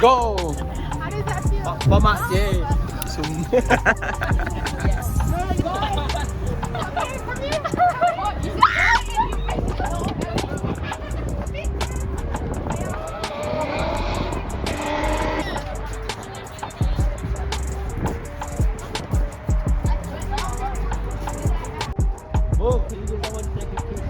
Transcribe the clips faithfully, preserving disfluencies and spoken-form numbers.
Go! How does that feel? Ba, ba ma, yeah. Sum. Oh, can you give someone a second, please?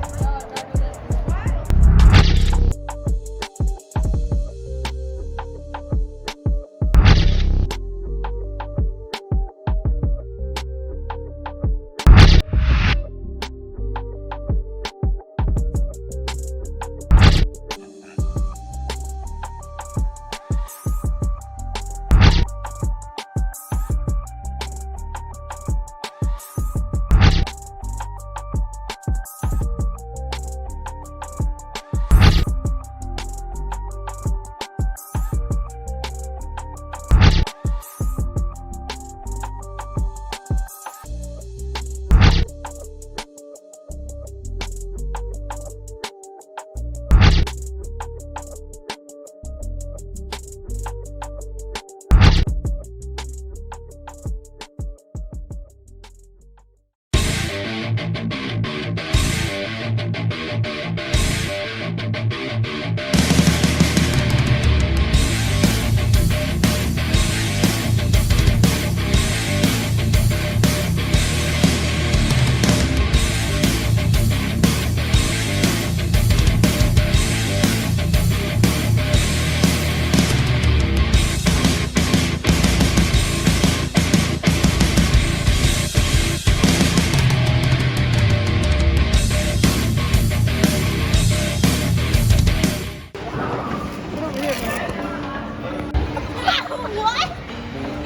What?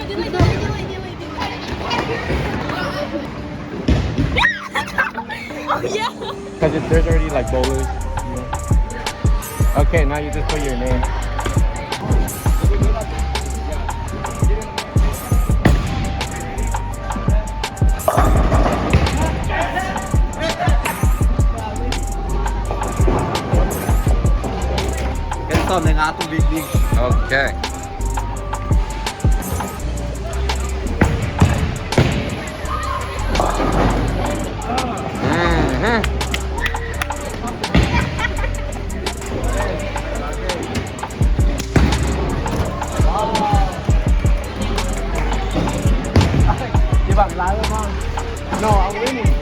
Delay, delay, delay, delay, delay. Oh, yeah. Because there's already, like, bowlers. You know? Okay, now you just put your name. Ito, may nga atong big league. Okay. Mhm. Di ba, lalo mo. No, I'm winning.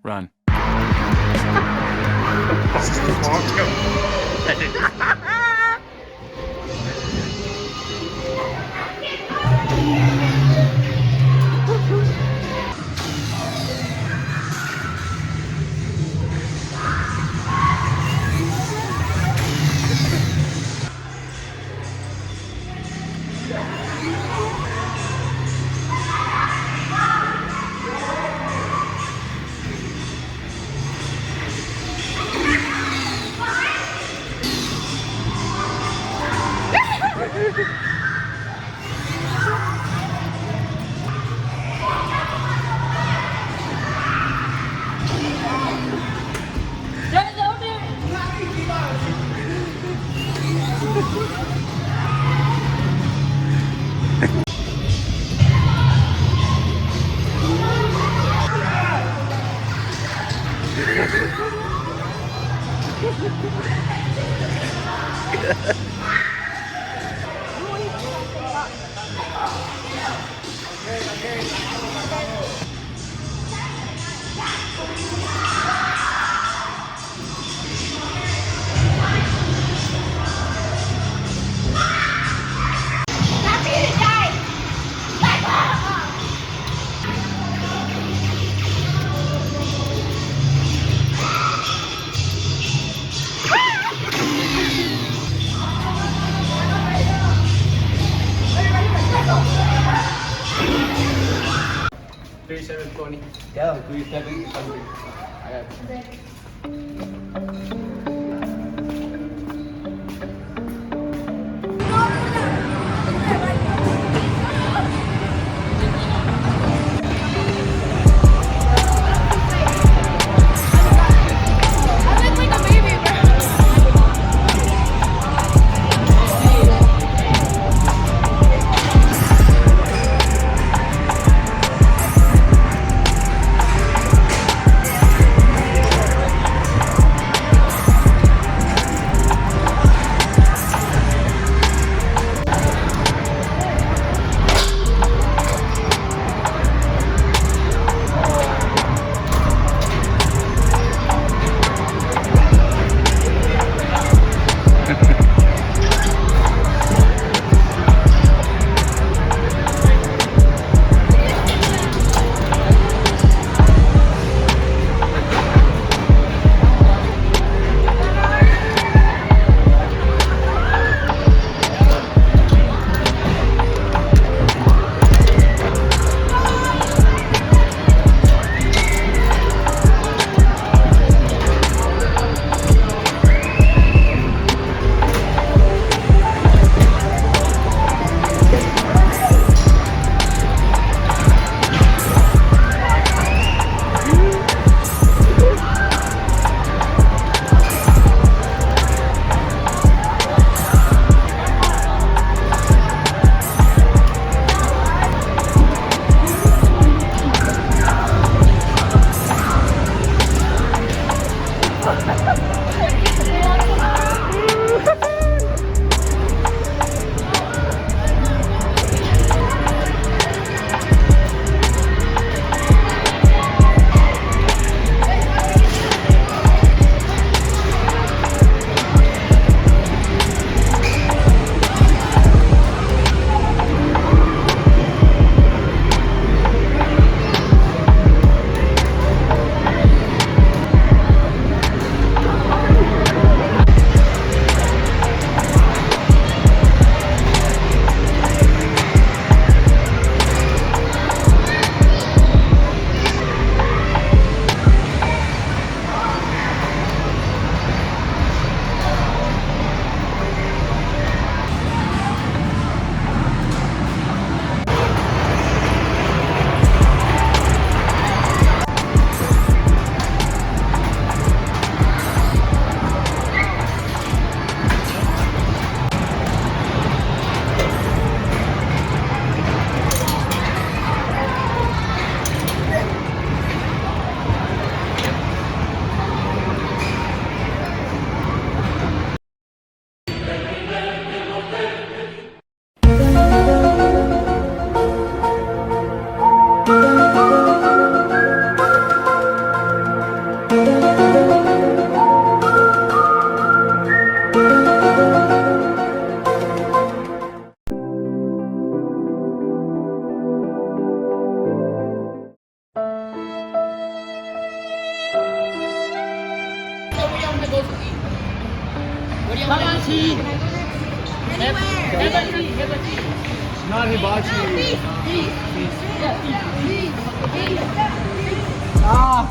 Run. Three seven twenty. Yeah, three seven something. I got it. Have a seat. Have, have a seat. Have a seat. Not hibachi. Please, please, please. Ah.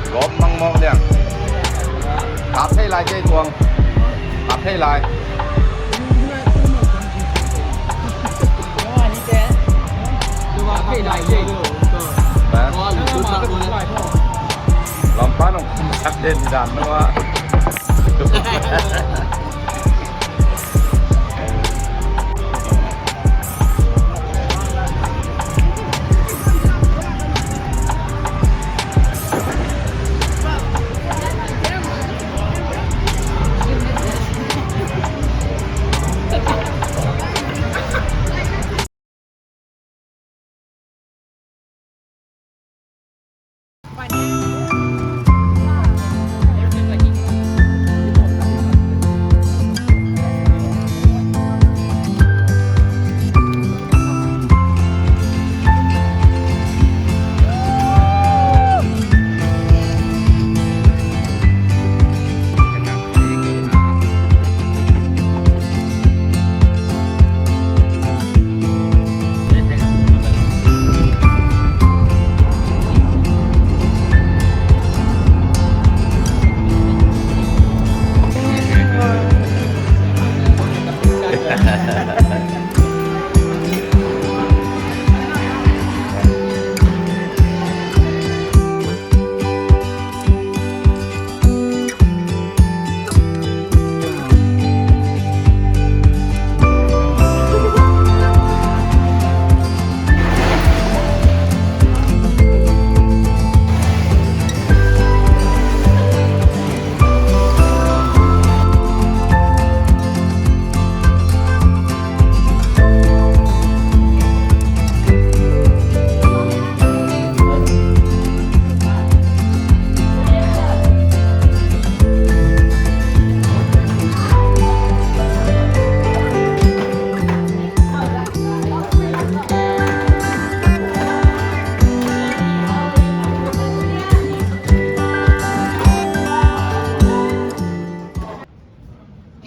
Gawp mangmawk liang. Kap thei lai kei tuang. Kap thei lai. Lampa nong sak den dan nua. Do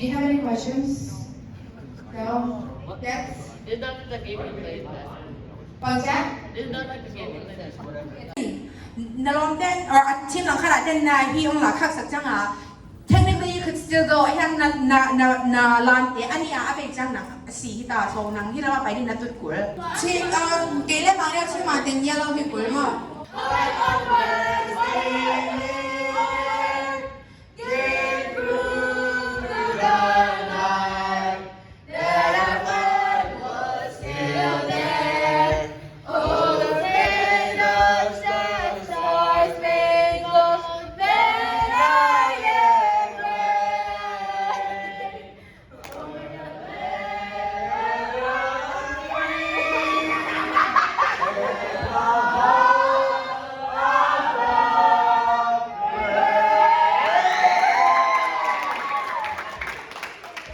you have any questions? No? Yes? It's not the game in the What's that? It's not the game in the Na lawmten, or a team langkhat ah ten na hi ong la khaksak ciang a, technically you could still go. Hiang na, na, na, na lante a nih a a vei ciang nang a si hi ta, so nang hi lam a pai ding na tut kul. Ci, uh, kei le Mang Lian Ci Mang Teng yellow hi kul maw.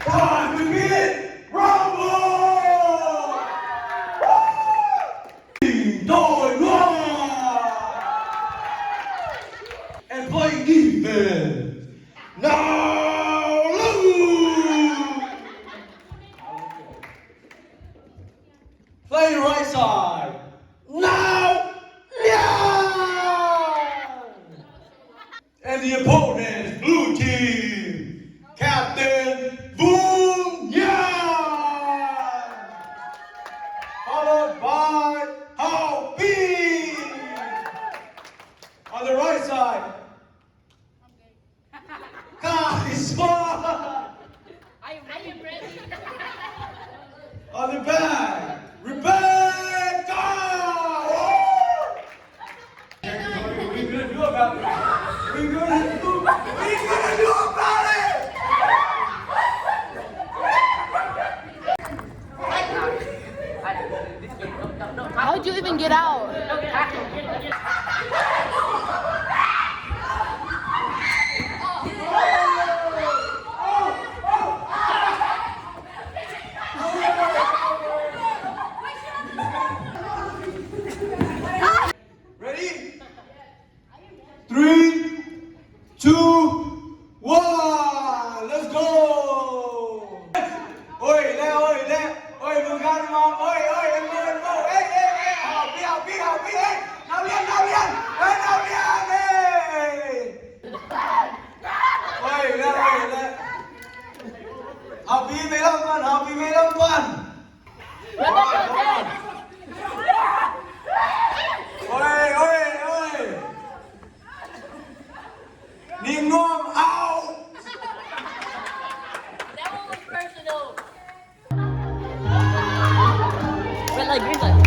Time to get rumble! Doi Luang! And playing defense, Nau Lung! Playing right side, Nau Lian! And the opponent, blue team, K We're gonna do, we're gonna do about it! How'd you even get out? Ready? Three, two, one, let's go! Oi, le, oi, le, oi, Mugan, ma, oi, oi, Embo, Embo, ei, ei, ei, hau pi, hau pi, hau pi, ei, nau lian, nau lian, ei, nau lian, ei! Oi, le, oi, le. Hau pi, mei lam pan, hau pi, mei lam pan. Oi, oi, oi. Ningom out. That one was personal. Red light, green light.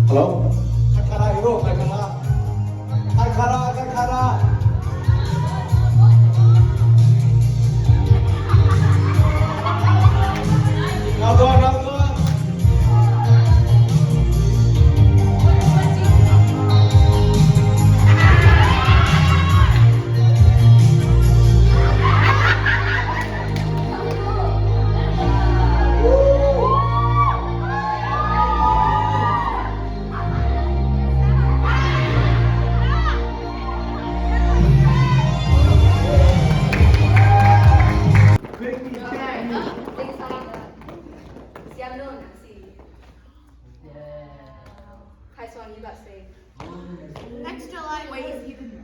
Hello? Khatkhat ah hi lo, khatkhat ah. Khatkhat ah, khatkhat ah. Nau tuan, nau tuan. Next July. Wait, is he the nurse?